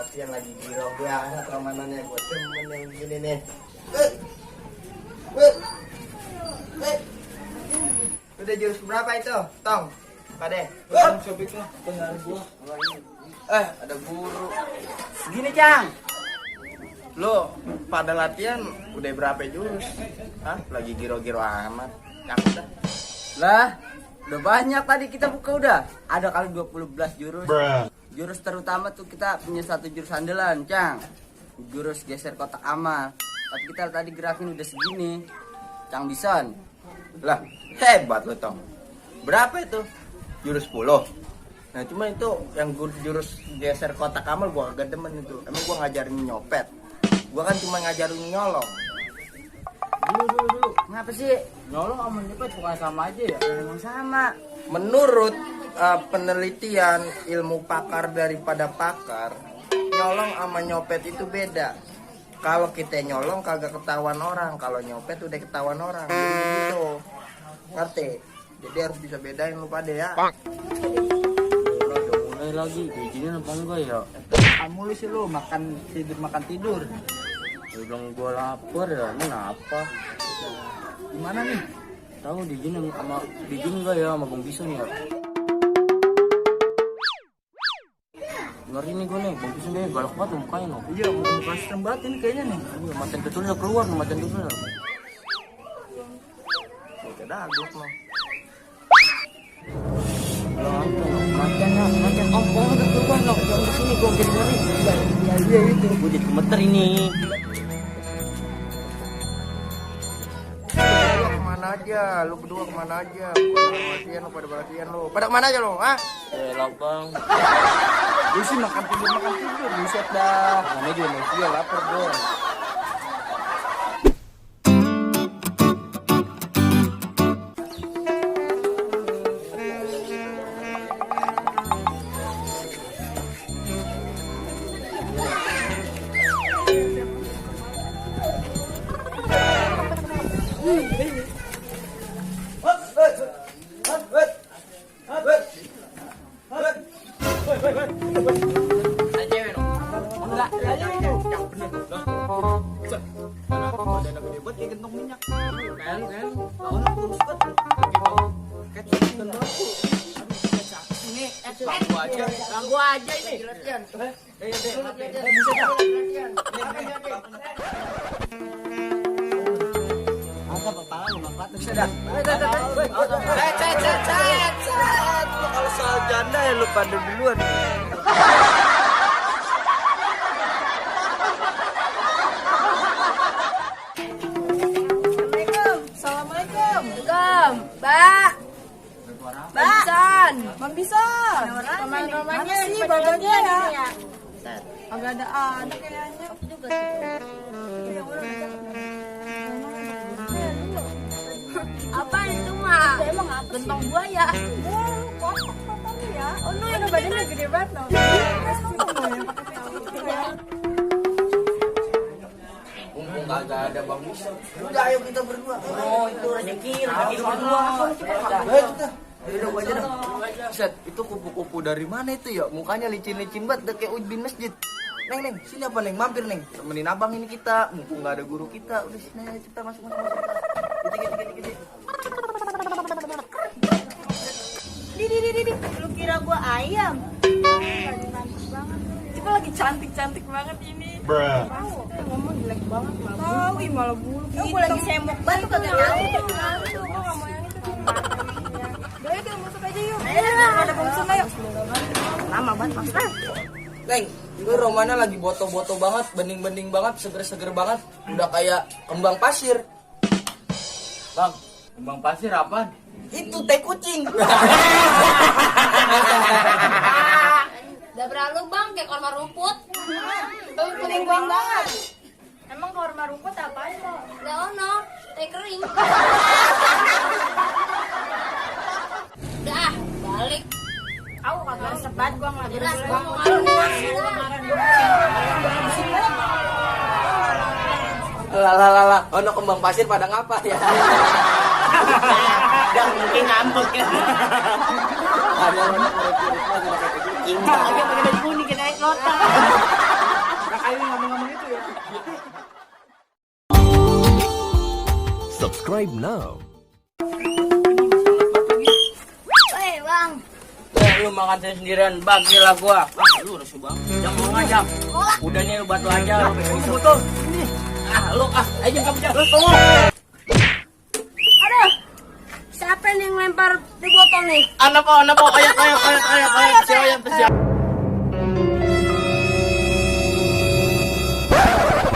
latihan lagi giro banget ramanannya buat temen yang gini nih. Udah jurus berapa itu, Tong? Pade. Sobeknya benar gua. Ada guru. Segini, Cang. Lo pada latihan udah berapa jurus? Hah? Lagi giro-giro amat. Cakep dah. Lah, udah banyak tadi kita buka udah. Ada kali 20 jurus. Jurus terutama tuh kita punya satu jurus andalan, Cang. Jurus geser kotak amal. Tapi kita tadi gerakin udah segini. Cang Bison. Lah, hebat lo, Tong. Berapa itu? Jurus 10. Nah, cuma itu yang jurus geser kotak amal gua agak demen itu. Emang gua ngajarin nyopet. Gua kan cuma ngajarin nyolong. Dulu. Kenapa sih? Nyolong sama nyepet bukan sama aja ya? Emang sama. Menurut penelitian ilmu pakar daripada pakar, nyolong sama nyopet itu beda. Kalau kita nyolong kagak ketahuan orang, kalau nyopet udah ketahuan orang. Gitu. Ngerti? Jadi harus bisa bedain lu pada ya. Udah mulai lagi, bijinya apa enggak ya? Kamu lu sih lu makan tidur. Udah gua lapar ya, ini apa? Gimana nih? Tahu dijin enggak ya sama Bang Bison ya? Ngeri nih gue nih, Bang Bison deh galak banget mukanya loh. Iya, muka serem banget ini kayaknya nih. Iya, macan tutulnya keluar, macan tutulnya. Udah dagus lo. Macan om udah keluar loh. Jangan di sini gue jadi ngeri. Iya itu. Gue jadi gemeter ini. Lu berdua kemana aja? Latihan lu pada latihan lu. Pada kemana aja lu? Hah? Lapang. Gue sih makan tidur. Buset dah. Namanya juga manusia lapar dong. Ganggu aja ini. Latihan. Apa kepala lu ngapa tuh sudah? Kalau soal janda ya lu pada duluan. Assalamualaikum. Mbak. Bang Bison. Mana sih badannya ya? Agak ada kayaknya. Apa itu mah? Emang apa? Gentong buaya. Kotak ya. Oh no, yang badannya gede banget loh. Mumpung kagak ada Bang Bison. Udah ayo kita berdua. Oh, itu rezeki berdua. Ayo kita. Udah gua aja dah. Set, itu kupu-kupu dari mana itu ya? Mukanya licin-licin banget udah kayak Udin masjid. Neng, sini apa Neng? Mampir Neng. Temenin abang ini kita. Mumpung nggak ada guru kita. Udah sini aja kita masuk. Gede. Di. Lu kira gua ayam? Kita lagi cantik banget ini. Ngomong jelek banget malah. Tahu, malah bulu gitu. Gua lagi semok banget kagak tahu. Gua enggak mau yang itu. Udah kita masuk aja yuk. Ada bungsu ayo. Lama banget Mas. Neng, itu Romana lagi boto-boto banget, bening-bening banget, seger-seger banget. Udah kayak kembang pasir. Bang, kembang pasir apa? Itu teh kucing. Udah berlalu bang, kayak korma rumput. Kuning banget. Emang korma rumput apaan kok? Gak ono, teh kering. Udah, balik. Aku kagak sebat gua nggak jelas. Gua mau Lah, ono kembang pasir pada ngapa ya? Gak mungkin ngambek ya. Ada ono kulit-kulit lagi kayak kucing. Pakai baju kuning kita naik lotak. Kakak ini ngomong-ngomong itu ya. Subscribe now. Woi, Bang. Lu makan saya sendirian, bagilah gua. Lu rusuh banget. Jangan mau ngajak. Udah nih lu batu aja. Lu betul. Ini. Lu ayo kamu jangan lu tunggu. Aduh. Siapa nih yang lempar di botol nih? Anak po, ayo. Siap.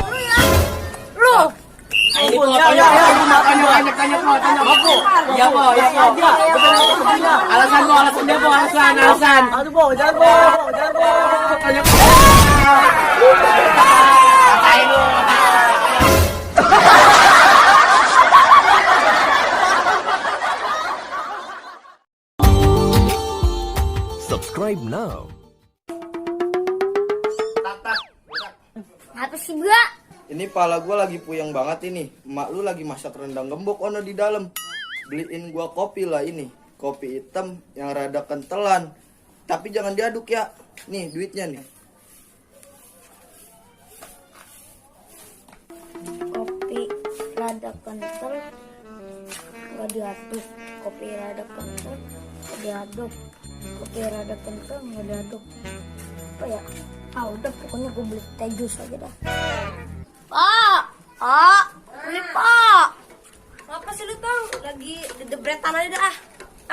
Lu ya? Lu. Ini po, tanya po. Iya po. Alasan dia po, alasan. Aduh po, jangan po. Tanya po. Katain lu. Subscribe now. Apa sih gua? Ini pala gua lagi puyeng banget ini. Emak lu lagi masak rendang gembok ono di dalam. Beliin gua kopi lah ini. Kopi hitam yang rada kentelan. Tapi jangan diaduk ya. Nih duitnya nih. Kopi rada kental nggak diaduk. Kopi rada kental nggak diaduk. Kopi rada kental nggak diaduk. Apa ya? Udah pokoknya gue beli teh jus aja dah. Pak, beli Pak. Apa sih lu Tong? Lagi debretan aja dah.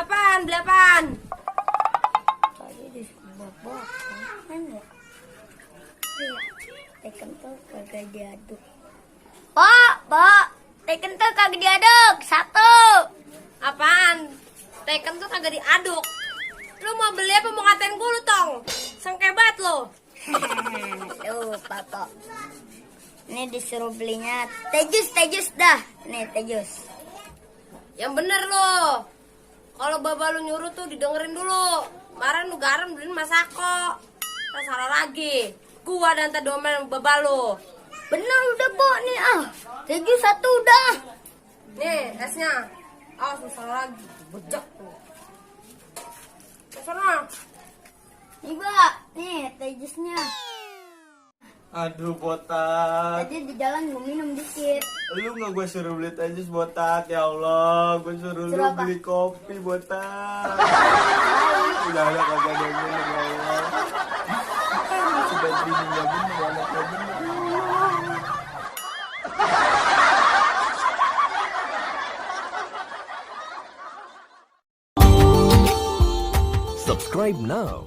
Apaan? Beli apaan? Tadi di bawah. Mana? Iya, teh kental kagak diaduk. Pak, teh kental kagak diaduk. 1. Apaan? Teh kental kagak diaduk. Lu mau beli apa mau ngatain gue lu Tong? Sengkebat lu. Papa. Ini disuruh belinya teh jus dah. Nih teh jus. Yang bener lo. Kalau baba lu nyuruh tuh didengerin dulu. Kemarin lu garam beliin Masako. Terus salah lagi. Gua dan teh domen baba lu. Bener udah Bu nih teh jus 1 udah. Nih esnya. Salah lagi. Bejak tuh. Sana. Nih Mbak, nih teh jusnya. Aduh botak. Tadi di jalan gue minum dikit. Lu nggak gue suruh beli teh jus botak, ya Allah. Gue suruh lu Suruh apa? beli kopi botak. Udah ada kagak ada yang bener, ya Allah. Sudah bini nggak bener, anaknya bener. Subscribe now.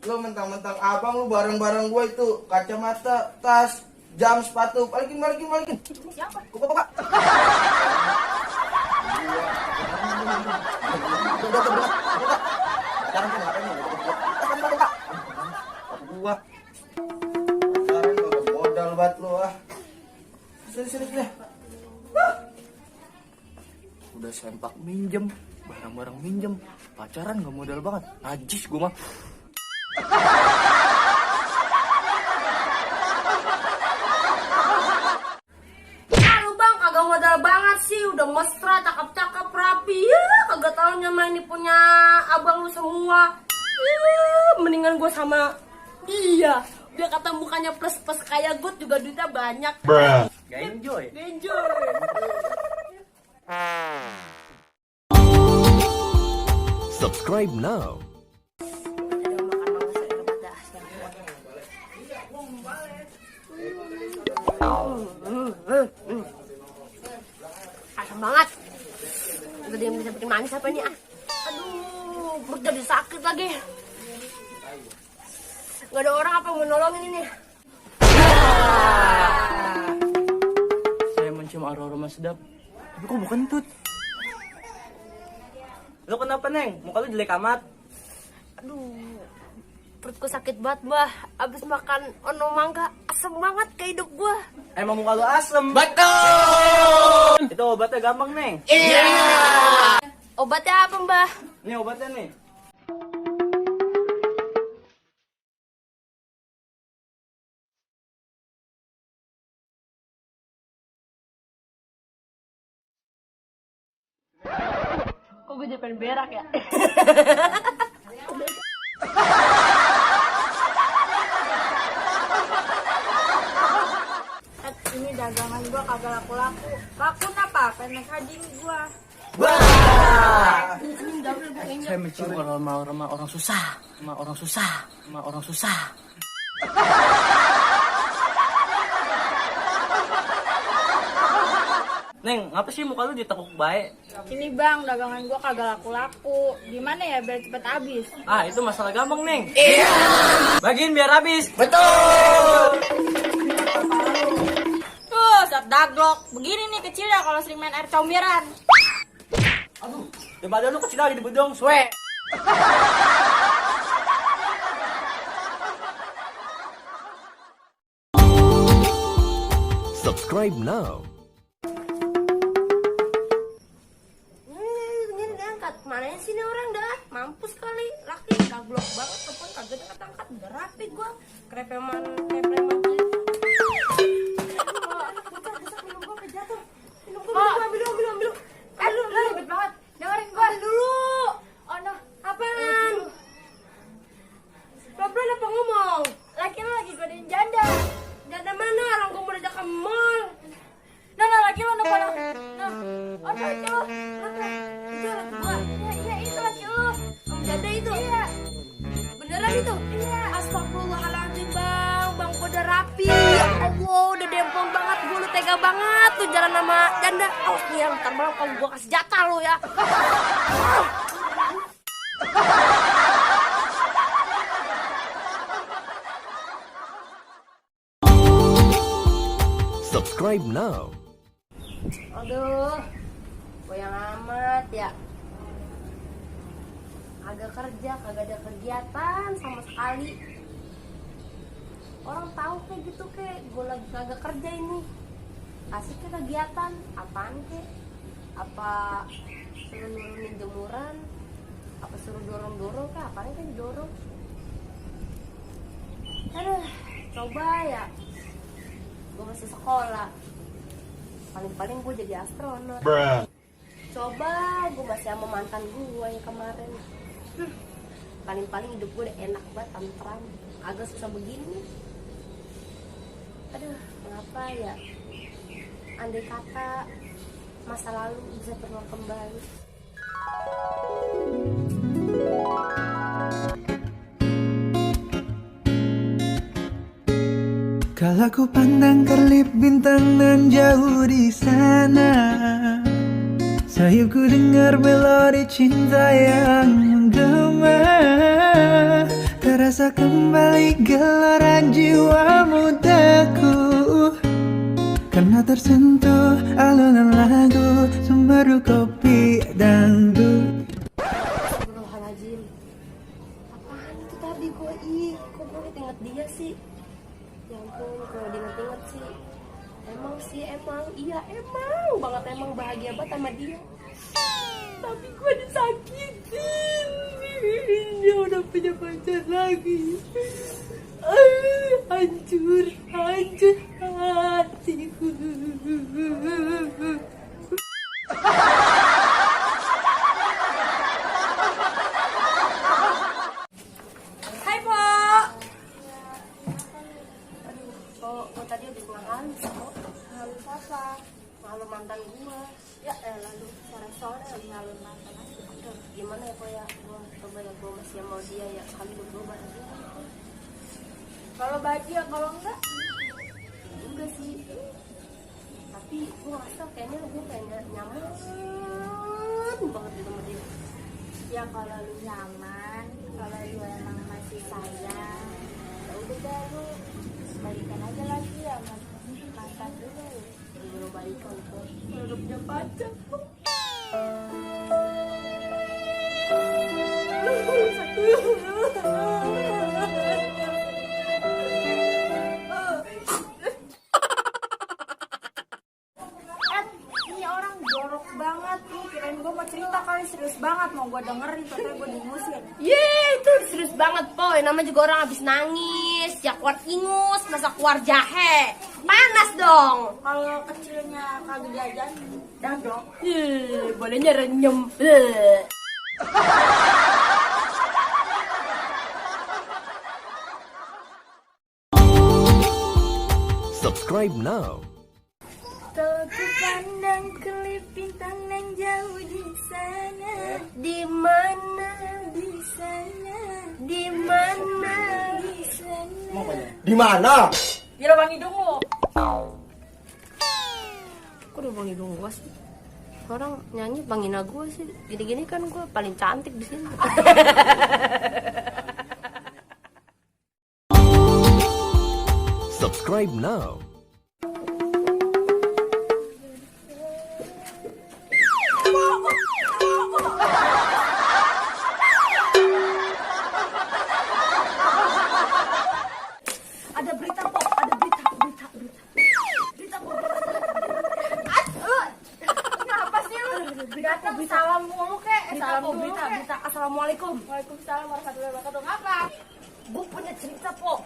Lu mentang-mentang abang lu bareng-bareng gue itu kacamata, tas, jam, sepatu, balikin. Siapa? Buka. Buka. Sekarang tuh ngapain lu? Buka. Gua. Sekarang gua modal banget lu Sini. Udah sempak minjem, barang-barang minjem, pacaran gak modal banget. Najis gua mah. Lu Bang kagak modal banget sih, udah mesra, cakep-cakep, rapi. Ya, kagak taunya mah ini punya abang lu semua. Mendingan gue sama dia. Dia kata mukanya plus-plus kayak gue juga duitnya banyak. Gak enjoy. Enjoy. Subscribe now. Asam banget. Udah dia bisa bikin manis apa nih Aduh, perut jadi sakit lagi. Gak ada orang apa yang mau nolongin ini. Saya mencium aroma sedap. Tapi kok bukan tut? Lu kenapa Neng? Muka lu jelek amat. Aduh, perutku sakit banget, Bah. Abis makan ono mangga, asem banget ke hidup gua. Emang muka lu asem. Betul. Itu obatnya gampang, Neng. Iya. Obatnya apa, Mbah? Nih obatnya nih. Kok gue jadi pengen berak ya? Ini dagangan gua kagak laku-laku. Laku apa? Pengen haji gua. Saya mencium aroma orang susah, orang susah. Neng, ngapa sih muka lu ditekuk baik? Ini bang, dagangan gua kagak laku-laku. Gimana ya biar cepet habis? Ah, itu masalah gampang, Neng. Bagiin biar habis. Betul. Tuh, saat daglok. Begini nih kecilnya kalau sering main air comberan. Aduh, daripada lu kecil lagi di bedong, swe. Subscribe now. Ini diangkat. Mana sih nih orang dah? Mampus kali. Laki daglok banget. Telepon kagak diangkat-angkat. Udah rapi gua. Krepeman. Minum gua kejatuh. Minum gua ambil. Aduh, ribet banget. Dengerin gua dulu. Oh no, apaan? Pelan apa ngomong? Laki lo lagi godain janda. Janda mana? Orang gua mau ajak ke mall. Nah, laki lo udah pada. Nah, oh laki lo. Itu laki gua. Iya, itu laki lo. Kamu janda itu? Iya. Beneran itu? Iya. Astagfirullahaladzim bang. Bang gua udah rapi. Ya Allah, udah dempong banget. Gua lu tega banget tuh jalan sama janda. Awas nih ya, ntar malam kalau gua kasih jatah lo ya. Subscribe now. Aduh, goyang amat ya. Agak kerja, kagak ada kegiatan sama sekali. Orang tahu kayak gitu kayak gue lagi kagak kerja ini. Asik ke kegiatan, apaan kek? Apa suruh nurunin jemuran? Apa suruh dorong-dorong kek? Apaan kan didorong? Aduh, coba ya. Gue masih sekolah. Paling-paling gue jadi astronot. Coba gue masih sama mantan gue yang kemarin. Paling-paling hidup gue udah enak banget, tentram. Agak susah begini. Aduh, kenapa ya? Andai kata masa lalu bisa terulang kembali. Kalau ku pandang kerlip bintang nan jauh di sana, sayupku dengar melodi cinta yang menggema. Terasa kembali gelaran jiwa mudaku, karena tersentuh alunan lagu Sumberu kopi dangdut. Astagfirullahaladzim. Apaan itu tadi gue kok gue inget dia sih? Ya ampun, kalau diinget-inget sih emang banget, emang bahagia banget sama dia. Tapi gue disakitin. Dia udah punya pacar lagi. Hancur hatiku. Hai Po. Kok tadi habis ngahalus kok? Halus apa? Malu mantan gua. Ya lalu sore-sore lagi halus mantan aja. Aduh, gimana ya Po ya? Gua coba ya, gua masih mau dia ya. Kali gua bahagia. Kalau bahagia, kalau enggak sih. Tapi gua ngerasa kayaknya gua pengen nyaman banget di rumah dia. Ya kalau lu nyaman, kalau lu emang masih sayang, ya udah deh lu balikan aja lagi ya mantan dulu. Belum balikan kok, belum punya pacar. gue mau cerita kali serius banget, mau gue dengerin, tapi gue diusir. Itu serius banget, Poy. Namanya juga orang habis nangis, ya keluar ingus, masa keluar jahe. Panas dong. Kalau kecilnya kagak jajan, dah dong. Bolehnya renyem. Subscribe now. Kalau ku pandang kelip bintang yang jauh di sana, Di mana? di sana, Di mana? di sana. Di mana? Gila Bang Hidung lo. Kok udah Bang Hidung gua sih? Orang nyanyi Bang Ina gua sih. Gini-gini kan gua paling cantik di sini. Subscribe now. Ada berita kok, ada berita. Berita kok. Kenapa sih lu? Datang salam mulu kek. Salam dulu berita. Assalamualaikum. Waalaikumsalam warahmatullahi wabarakatuh. Ngapa? Gue punya cerita, Po.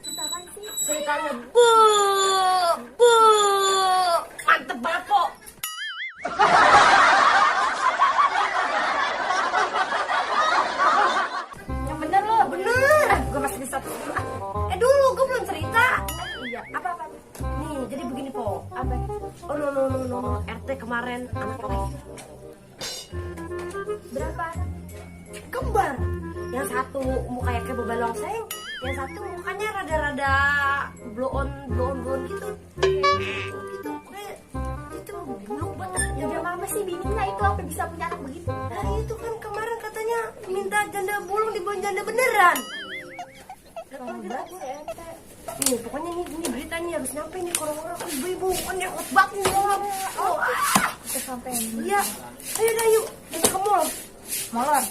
Cerita apaan sih? Ceritanya mantep banget, Po. Yang bener lo. Bener. Gue masih di satu. Dulu gue belum cerita. Iya. Apa? Nih, jadi begini, Po. Apa? Oh, no. RT kemarin anak lahir. Berapa? Kembar. Yang satu mukanya kayak bebalongseng, yang satu mukanya rada-rada blow on gitu. Gitu, kayak itu buluk banget. Ya dia mama sih bininya itu apa bisa punya anak begitu? Nah, itu kan kemarin katanya minta janda bulung dibawa janda beneran. Berat ya, Teh. Nih, pokoknya ini beritanya harus nyampe nih ke orang-orang. Ibu-ibu kan yang khotbah nih orang. Oh, Kita sampein. iya. Ayo dah yuk, kita ke mall. Molor.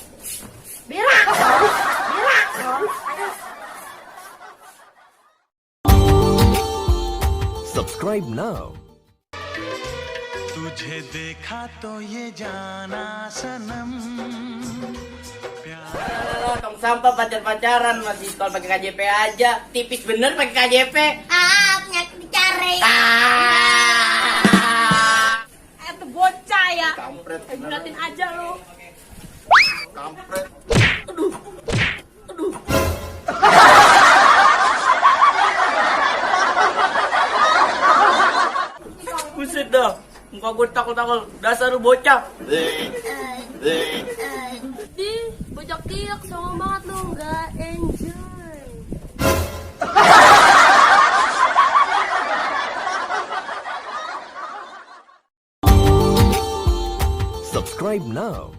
Berak. Ayo. Subscribe now. तुझे देखा तो ये जाना सनम Tong sampah pacaran masih kalau pakai KJP aja. Tipis bener pakai KJP. Penyakit dicari. Itu bocah ya. Kampret. Bulatin aja lu. Kampret. Buset dah. Muka gue takul-takul. Dasar lu bocah. Di bocah kiak sama banget lu nggak enjoy. Subscribe now.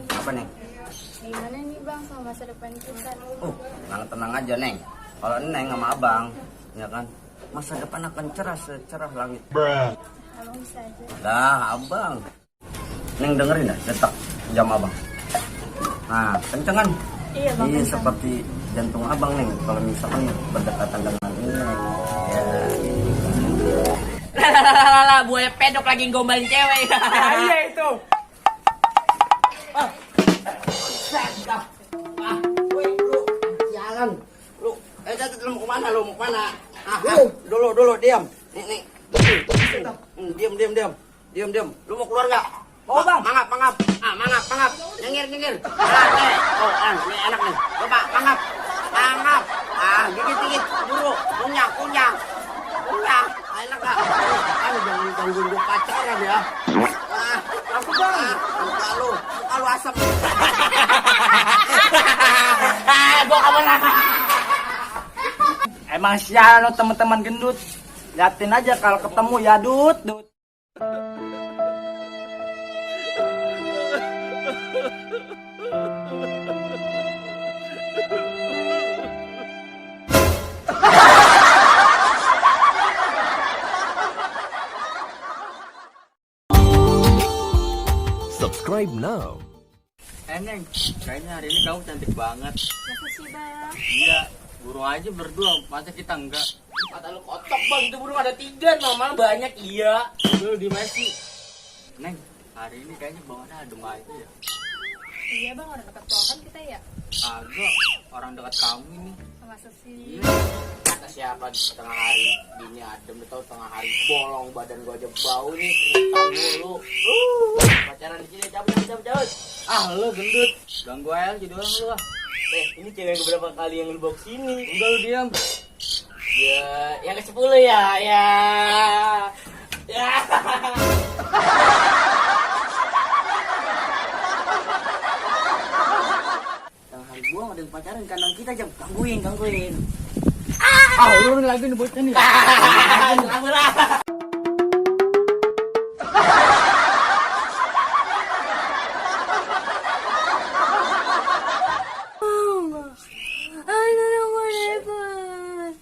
Apa, Neng? Gimana nih Bang sama masa depan kita? Tenang aja, Neng. Kalau Neng sama Abang, ya kan, masa depan akan cerah secerah langit. Abang bisa aja. Dah, Abang. Neng dengerin dah, detak jam Abang. Nah, kenceng kan? Iya Bang. Iya, seperti jantung Abang, Neng. Kalau misalkan berdekatan dengan ini, Neng. Ya. Lah, buaya pedok lagi gombalin cewek. Iya itu. Jalan. Lu, lu mau kemana? Lu mau kemana? Dulu, diam. Nih. Diam. Lu mau keluar nggak? Oh, Bang. Mangap. Mangap. Nyengir. Nih. Oh, ini enak nih. Coba, mangap. Gigit. Dulu. Kunyah. Enak gak? Jangan gangguin gue pacaran ya. Aku Bang. Muka lu asap. Gua kapan Emang sialan lo teman-teman gendut. Liatin aja kalau ketemu ya dut. Subscribe now. Neng, kayaknya hari ini kamu cantik banget. Makasih Bang. Iya, burung aja berdua, masa kita enggak? Kata lu kotok Bang, itu burung ada 3, normal banyak, iya. Lu di mana sih? Neng, hari ini kayaknya bawaannya adem aja ya. Iya bang, orang dekat pohon kita ya. Agak, orang dekat kamu ini. Masa sih? Iya. Kata siapa di tengah hari ini adem, tau tengah hari bolong badan gua aja bau nih, keringetan mulu. Pacaran di sini cabut. Ah lu gendut, ganggu aja jadi orang lu ah. Ini cewek yang beberapa kali yang lu bawa kesini. Udah lu diam. Ya, yang ke-10 ya. Ya. Tengah hari gua ada yang pacaran kandang kita jam gangguin. Ah lu lagi nih bocah nih. Kabur lah. Aduh, mau dapat.